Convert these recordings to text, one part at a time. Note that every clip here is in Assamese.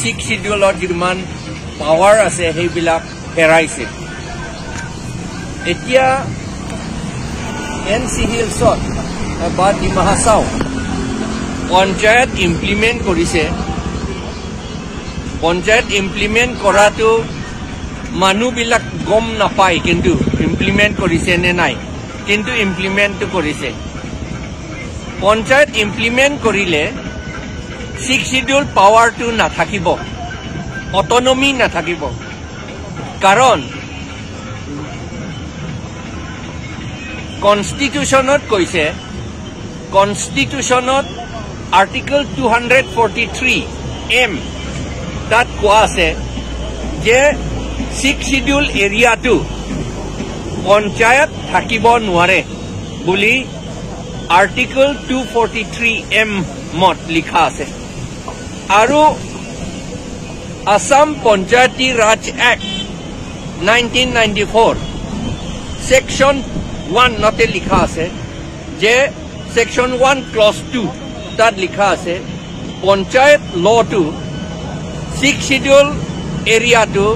ছিক্স চিডিউলত যিমান পাৱাৰ আছে সেইবিলাক হেৰাইছে। এতিয়া এন চি হিলছত বা ডিমা হাছাও পঞ্চায়ত ইমপ্লিমেণ্ট কৰিছে। পঞ্চায়ত ইমপ্লিমেণ্ট কৰাটো মানুহবিলাক গম নাপায়, কিন্তু ইমপ্লিমেণ্ট কৰিছে নে নাই, কিন্তু ইমপ্লিমেণ্টটো কৰিছে। পঞ্চায়ত ইমপ্লিমেণ্ট কৰিলে ছিক্স চিডিউল পাৱাৰটো নাথাকিব, অটনমি নাথাকিব। কাৰণ কনষ্টিটিউশ্যনত কৈছে, কনষ্টিটিউশ্যনত আৰ্টিকল 243 এম তাত কোৱা আছে যে ছিক্স চিডিউল এৰিয়াটো পঞ্চায়ত থাকিব নোৱাৰে বুলি আৰ্টিকল 243 এম মত লিখা আছে। আৰু আছাম পঞ্চায়তী ৰাজ এক্ট 1994 ছেকশ্যন 1তে লিখা আছে যে ছেকশ্যন 1 ক্লজ 2 তাত লিখা আছে পঞ্চায়ত লটো ছিক্স চিডিউল এৰিয়াটো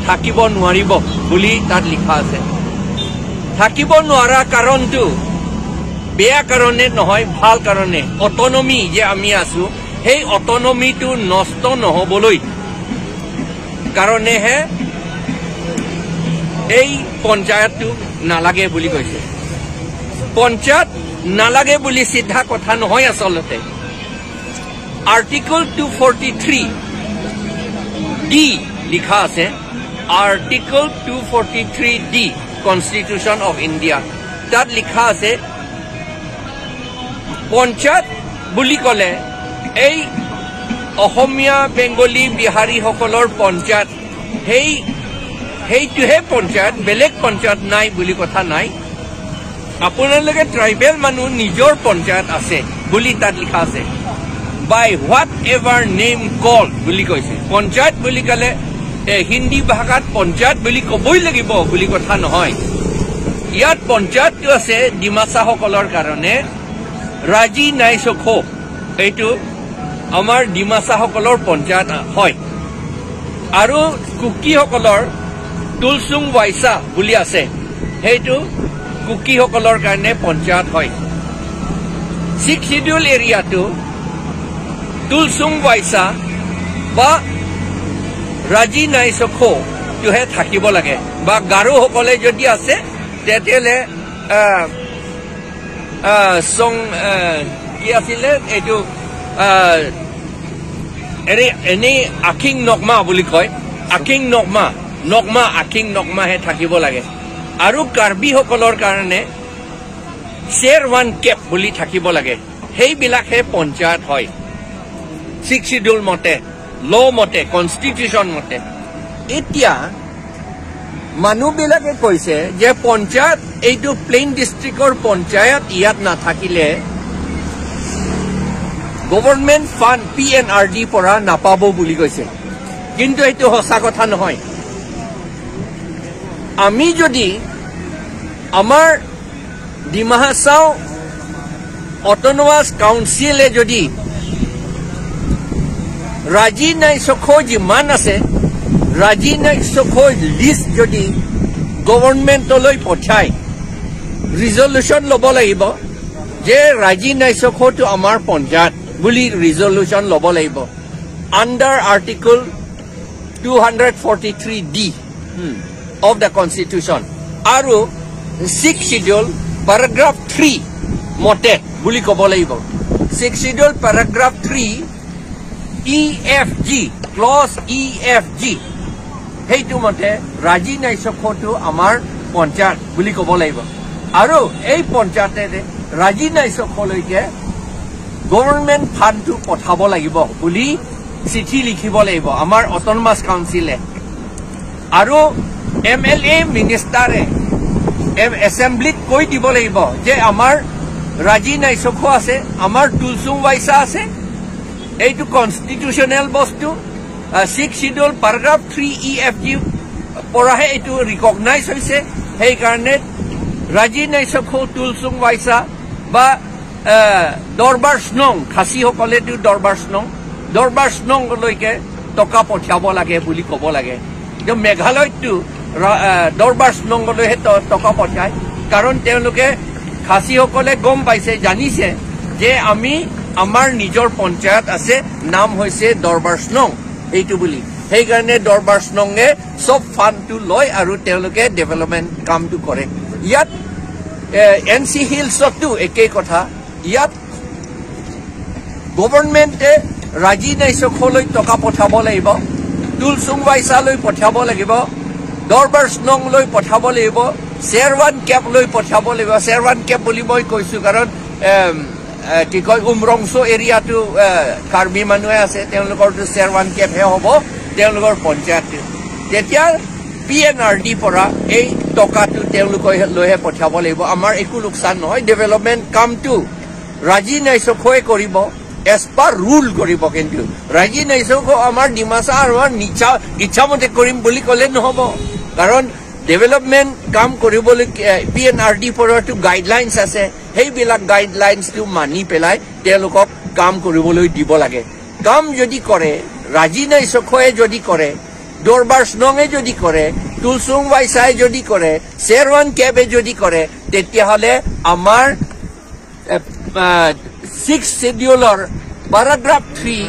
থাকিব নোৱাৰিব বুলি তাত লিখা আছে। থাকিব নোৱাৰা কাৰণটো বেয়া কাৰণে নহয়, ভাল কাৰণে। অটনমি যে আমি আছো, সেই অটনমিটো নষ্ট নহ'বলৈ কাৰণেহে এই পঞ্চায়তটো নালাগে বুলি কৈছে। পঞ্চায়ত নালাগে বুলি চিধা কথা নহয় আচলতে। আৰ্টিকল 243 ডি লিখা আছে, article 243 D constitution of India, তাত লিখা আছে পঞ্চায়ত বুলি ক'লে এই অসমীয়া, বেংগলী, বিহাৰীসকলৰ পঞ্চায়ত, সেইটোহে পঞ্চায়ত, বেলেগ পঞ্চায়ত নাই বুলি কথা নাই। আপোনালোকে ট্ৰাইবেল মানুহ নিজৰ পঞ্চায়ত আছে বুলি তাত লিখা আছে। By whatever name call বুলি কৈছে। পঞ্চায়ত বুলি ক'লে হিন্দী ভাষাত পঞ্চায়ত বুলি ক'বই লাগিব বুলি কথা নহয়। ইয়াত পঞ্চায়তটো আছে ডিমাচাসকলৰ কাৰণে ৰাজি নাইচখ, এইটো আমাৰ ডিমাচাসকলৰ পঞ্চায়ত হয়। আৰু কুকিসকলৰ তুলচুং ৱাইচা বুলি আছে, সেইটো কুকিসকলৰ কাৰণে পঞ্চায়ত হয়। ছিক্স চিডিউল এৰিয়াটো তুলচুং ৱাইচা বা ৰাজি নাইচখটোহে থাকিব লাগে, বা গাৰোসকলে যদি আছে তেতিয়াহ'লে চং কি আছিলে এইটো এনেই আখিং নগমা বুলি কয়, আখিং নগমা, নগমা আখিং নগমাহে থাকিব লাগে। আৰু কাৰ্বিসকলৰ কাৰণে শ্বেৰ ওৱান কেপ বুলি থাকিব লাগে। সেইবিলাকহে পঞ্চায়ত হয় ছিক্স চিডিউল মতে, ল' মতে, কনষ্টিটিউশ্যন মতে। এতিয়া মানুহবিলাকে কৈছে যে পঞ্চায়ত এইটো প্লেইন ডিষ্ট্ৰিক্টৰ পঞ্চায়ত ইয়াত নাথাকিলে গভৰ্ণমেণ্ট ফাণ্ড PNRD পৰা নাপাব বুলি কৈছে। কিন্তু এইটো সঁচা কথা নহয়। আমি যদি আমাৰ ডিমা হাছাও অট'নমাছ কাউন্সিলে যদি ৰাজি নাইচখ যিমান আছে, ৰাজি নাইচখৰ লিষ্ট যদি গভৰ্ণমেণ্টলৈ পঠায়, ৰিজলিউশ্যন ল'ব লাগিব যে ৰাজি নাইচখটো আমাৰ পঞ্চায়ত বুলি ৰিজলিউশ্যন ল'ব লাগিব under article 243 D of the constitution আৰু ছিক্স চিডিউল পেৰাগ্ৰাফ 3 মতে বুলি ক'ব লাগিব। Six schedule paragraph 3 E F G clause E F G সেইটো মতে ৰাজি নাইচখটো আমাৰ পঞ্চায়ত বুলি ক'ব লাগিব। আৰু এই পঞ্চায়তে ৰাজি নাইচখলৈকে গভৰ্ণমেণ্ট ফাণ্ডটো পঠাব লাগিব বুলি চিঠি লিখিব লাগিব আমাৰ অট'নমাছ কাউন্সিলে। আৰু MLA মিনিষ্টাৰে এছেম্বলিত কৈ দিব লাগিব যে আমাৰ ৰাজি নাইচখ আছে, আমাৰ তুলচুং ৱাইচা আছে, এইটো কনষ্টিটিউশ্যনেল বস্তু, six schedule paragraph 3 E F G পৰাহে এইটো ৰিকগনাইজ হৈছে, সেইকাৰণে ৰাজি নাইচখ, তুলচুং ৱাইচা বা দৰবাৰ স্নং, খাচীসকলেতো দৰবাৰ স্নং, দৰবাৰ স্নংলৈকে টকা পঠিয়াব লাগে বুলি ক'ব লাগে। কিন্তু মেঘালয়ততো দৰবাৰ নংলৈহে টকা পঠিয়ায়, কাৰণ তেওঁলোকে খাচীসকলে গম পাইছে, জানিছে যে আমি আমাৰ নিজৰ পঞ্চায়ত আছে, নাম হৈছে দৰবাৰ নং সেইটো বুলি। সেইকাৰণে দৰবাৰ নঙে চব ফাণ্ডটো লয় আৰু তেওঁলোকে ডেভেলপমেণ্ট কামটো কৰে। ইয়াত এন চি হিলছতো একেই কথা। ইয়াত গভৰ্ণমেণ্টে ৰাজি নাইচকলৈ টকা পঠাব লাগিব, তুলচুং ৱাইচালৈ পঠিয়াব লাগিব, দৰবাৰ নংলৈ পঠাব লাগিব, চেৰৱান কেবলৈ পঠিয়াব লাগিব। চেৰৱান কেব বুলি মই কৈছোঁ কাৰণ কি কয় উমৰংচো এৰিয়াটো কাৰ্বি মানুহে আছে, তেওঁলোকৰটো চেৰৱান কেবহে হ'ব তেওঁলোকৰ পঞ্চায়তটো। তেতিয়া পি এন আৰ ডি পৰা এই টকাটো তেওঁলোকলৈহে পঠিয়াব লাগিব। আমাৰ একো লোকচান নহয়, ডেভেলপমেণ্ট কামটো ৰাজি নাইচকৈয়ে কৰিব, এজ পাৰ ৰুল কৰিব। কিন্তু ৰাজি নাইচক আমাৰ ডিমাচা আৰু আমাৰ ইচ্ছামতে কৰিম বুলি ক'লে নহ'ব, কাৰণ ডেভেলপমেণ্ট কাম কৰিবলৈ পি এন আৰ ডি পৰাটো গাইডলাইনছ আছে, সেইবিলাক গাইডলাইনছটো মানি পেলাই তেওঁলোকক কাম কৰিবলৈ দিব লাগে। কাম যদি কৰে, ৰাজি নাইচকৈয়ে যদি কৰে, দৰবাৰ নঙে যদি কৰে, তুলচুং ৱাইচাই যদি কৰে, চেৰৱান কেবে যদি কৰে, তেতিয়াহ'লে আমাৰ 6 শ্বেডিউলৰ পেৰাগ্ৰাফ 3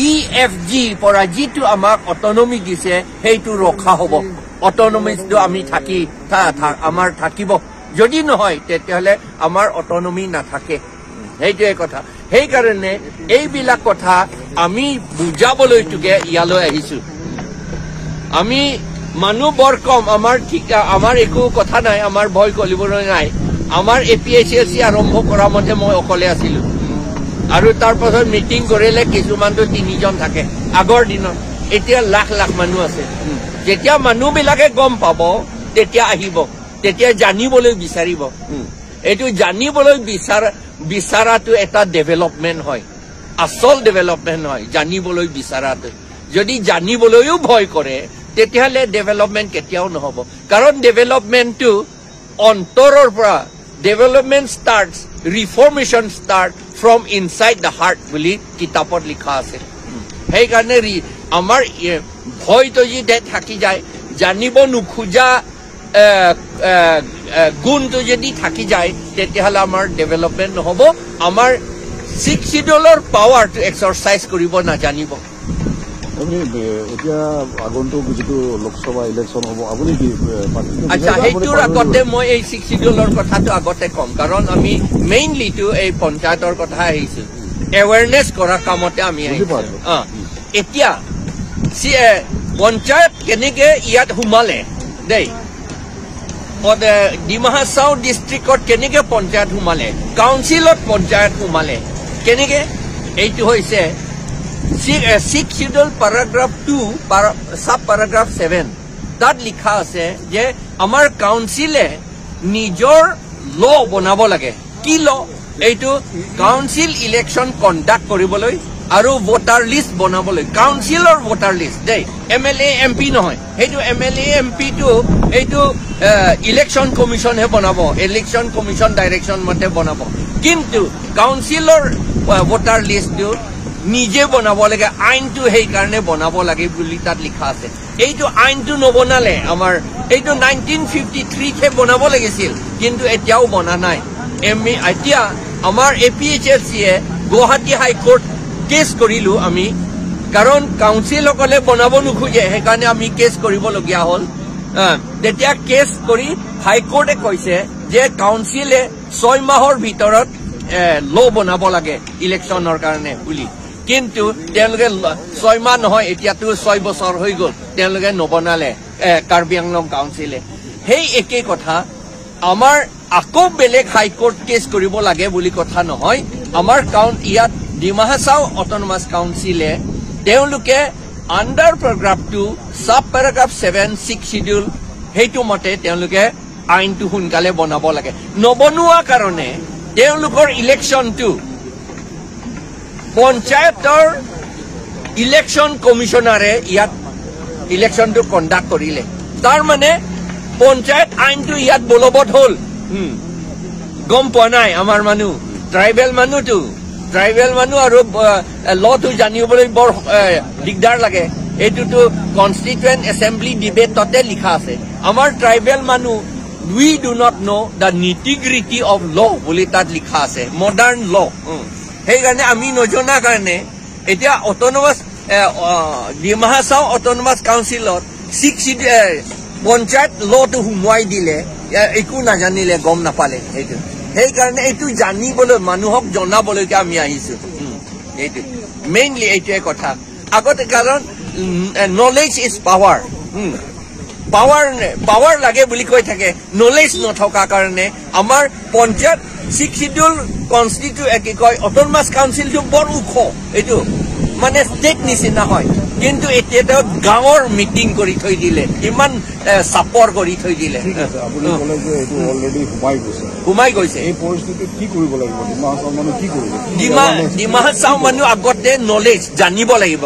ই এফ জি পৰা যিটো আমাক অটনমি দিছে সেইটো ৰখা হ'ব। অটনমিটো আমি থাকি আমাৰ থাকিব, যদি নহয় তেতিয়াহ'লে আমাৰ অটনমি নাথাকে। সেইটোৱে কথা। সেইকাৰণে এইবিলাক কথা আমি বুজাবলৈটোকে ইয়ালৈ আহিছো। আমি মানুহ বৰ কম, আমাৰ ঠিক আমাৰ একো কথা নাই, আমাৰ ভয় কৰিবলৈ নাই। আমাৰ A P H L C আৰম্ভ কৰা মতে মই অকলে আছিলো, আৰু তাৰ পাছত মিটিং কৰিলে কিছুমানতো 3জন থাকে আগৰ দিনত, এতিয়া লাখ লাখ মানুহ আছে। যেতিয়া মানুহবিলাকে গম পাব তেতিয়া আহিব, তেতিয়া জানিবলৈ বিচাৰিব। এইটো জানিবলৈ বিচাৰাটো এটা ডেভেলপমেণ্ট হয়, আচল ডেভেলপমেণ্ট হয় জানিবলৈ বিচাৰাটো। যদি জানিবলৈও ভয় কৰে তেতিয়াহ'লে ডেভেলপমেণ্ট কেতিয়াও নহ'ব, কাৰণ ডেভেলপমেণ্টটো অন্তৰৰ পৰা, development starts, reformation start from inside the heart বুলি কিতাপত লিখা আছে। সেইকাৰণে আমাৰ ভয়টো যদি থাকি যায়, জানিব নোখোজা গুণটো যদি থাকি যায়, তেতিয়াহ'লে আমাৰ ডেভেলপমেণ্ট নহ'ব। আমাৰ 6 শ্বেডিউলৰ পাৱাৰটো এক্সাৰচাইজ কৰিব নাজানিব। আপুনি এতিয়া আগন্তুক যিটো লোকসভা ইলেকশ্যন হ'ব, আপুনি কি আচ্ছা, সেইটোৰ আগতে মই এই 6 শ্বেডিউলৰ কথাটো আগতে ক'ম, কাৰণ আমি মেইনলিটো এই পঞ্চায়তৰ কথা আহিছো, এৱেৰনেছ কৰা কামতে আমি আহিছো। এতিয়া পঞ্চায়ত কেনেকে ইয়াত সোমালে দেই, ডিমা হাছাও ডিষ্ট্ৰিক্টত কেনেকে পঞ্চায়ত সোমালে, কাউন্সিলত পঞ্চায়ত সোমালে কেনেকে, এইটো হৈছে 6 শ্বেডিউল পেৰাগ্ৰাফ 2 চাব পেৰাগ্ৰাফ 7, তাত লিখা আছে যে আমাৰ কাউন্সিলে নিজৰ ল বনাব লাগে। কি ল? এইটো কাউন্সিল ইলেকশ্যন কণ্ডাক্ট কৰিবলৈ আৰু ভোটাৰ লিষ্ট বনাবলৈ, কাউন্সিলৰ ভোটাৰ লিষ্ট দেই, M L A M P নহয়। সেইটো এম এল এ এম পিটো এইটো ইলেকশ্যন কমিশ্যনহে বনাব, ইলেকশ্যন কমিশ্যন ডাইৰেকশ্যন মতে বনাব। কিন্তু কাউন্সিলৰ ভোটাৰ লিষ্টটো নিজে বনাব লাগে, আইনটো সেইকাৰণে বনাব লাগে বুলি তাত লিখা আছে। এইটো আইনটো নবনালে আমাৰ, এইটো 1953তহে বনাব লাগিছিল, কিন্তু এতিয়াও বনা নাই। এতিয়া আমাৰ এ পি এইচ এল চিয়ে গুৱাহাটী হাইকোৰ্ট কেছ কৰিলো আমি, কাৰণ কাউন্সিলসকলে বনাব নোখোজে, সেইকাৰণে আমি কেছ কৰিবলগীয়া হ'ল। তেতিয়া কেছ কৰি হাইকোৰ্টে কৈছে যে কাউন্সিলে 6 মাহৰ ভিতৰত ল বনাব লাগে ইলেকশ্যনৰ কাৰণে বুলি, কিন্তু তেওঁলোকে 6 মাহ নহয়, এতিয়াতো 6 বছৰ হৈ গ'ল, তেওঁলোকে নবনালে কাৰ্বি আংলং কাউন্সিলে। সেই একেই কথা আমাৰ আকৌ বেলেগ হাইকোৰ্ট কেছ কৰিব লাগে বুলি কথা নহয়। আমাৰ ইয়াত ডিমা হাছাও অট'নমাছ কাউন্সিলে তেওঁলোকে under paragraph 2 sub paragraph 7 6 schedule সেইটো মতে তেওঁলোকে আইনটো সোনকালে বনাব লাগে। নবনোৱা কাৰণে তেওঁলোকৰ ইলেকশ্যনটো পঞ্চায়তৰ ইলেকশ্যন কমিশ্যনাৰে ইয়াত ইলেকশ্যনটো কণ্ডাক্ট কৰিলে, তাৰ মানে পঞ্চায়ত আইনটো ইয়াত বলবৎ হ'ল। গম পোৱা নাই আমাৰ মানুহ, ট্ৰাইবেল মানুহটো, ট্ৰাইবেল মানুহ আৰু লটো জানিবলৈ বৰ দিগদাৰ লাগে। এইটোতো কনষ্টিটুৱেণ্ট এছেম্বলি ডিবেটতে লিখা আছে। আমাৰ ট্ৰাইবেল মানুহ, we do not know the nitty-gritty of law বুলি তাত লিখা আছে, মডাৰ্ণ ল। সেইকাৰণে আমি নজনা কাৰণে এতিয়া অট'নমাছ ডিমা হাছাও অট'নমাছ কাউন্সিলত ছিক্স পঞ্চায়ত লটো সোমোৱাই দিলে, একো নাজানিলে, গম নাপালে সেইটো। সেইকাৰণে এইটো জানিবলৈ, মানুহক জনাবলৈকে আমি আহিছো। এইটো মেইনলি এইটোৱে কথা আগতে, কাৰণ knowledge is power. Power লাগে বুলি কৈ থাকে, নলেজ নথকা কাৰণে আমাৰ পঞ্চায়ত ছিক্স চিডিউল কনষ্টিটিউ কি কয় অট'নমাছ কাউন্সিলটো বৰ ওখ, এইটো মানে ষ্টেট নিচিনা হয়। কিন্তু এতিয়া তেওঁ গাঁৱৰ মিটিং কৰি থৈ দিলে, ইমান চাপৰ কৰি থৈ দিলে। ঠিক আছে, আপুনি ক'লে যে এইটো অলৰেডি সোমাই গৈছে। সোমাই গৈছে। এই পৰিস্থিতিত কি কৰিব লাগিব? ডিমা হাছাও মানুহ কি কৰিব? ডিমা হাছাও মানুহ আগতে নলেজ জানিব লাগিব।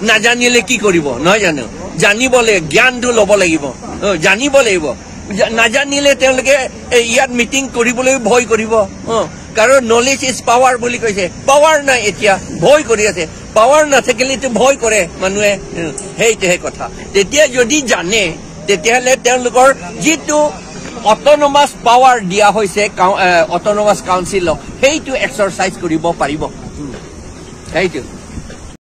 নাজানিলে কি কৰিব, নহয় জানো? জানিব লাগিব, জ্ঞানটো ল'ব লাগিব, জানিব লাগিব। নাজানিলে তেওঁলোকে ইয়াত মিটিং কৰিবলৈ ভয় কৰিব, কাৰণ নলেজ is power বুলি কৈছে। পাৱাৰ নাই, এতিয়া ভয় কৰি আছে। পাৱাৰ নাথাকিলেতো ভয় কৰে মানুহে, সেইটোহে কথা। তেতিয়া যদি জানে, তেতিয়াহ'লে তেওঁলোকৰ যিটো অট'নমাছ পাৱাৰ দিয়া হৈছে অট'নমাছ কাউন্সিলক, সেইটো এক্সাৰচাইজ কৰিব পাৰিব। সেইটো।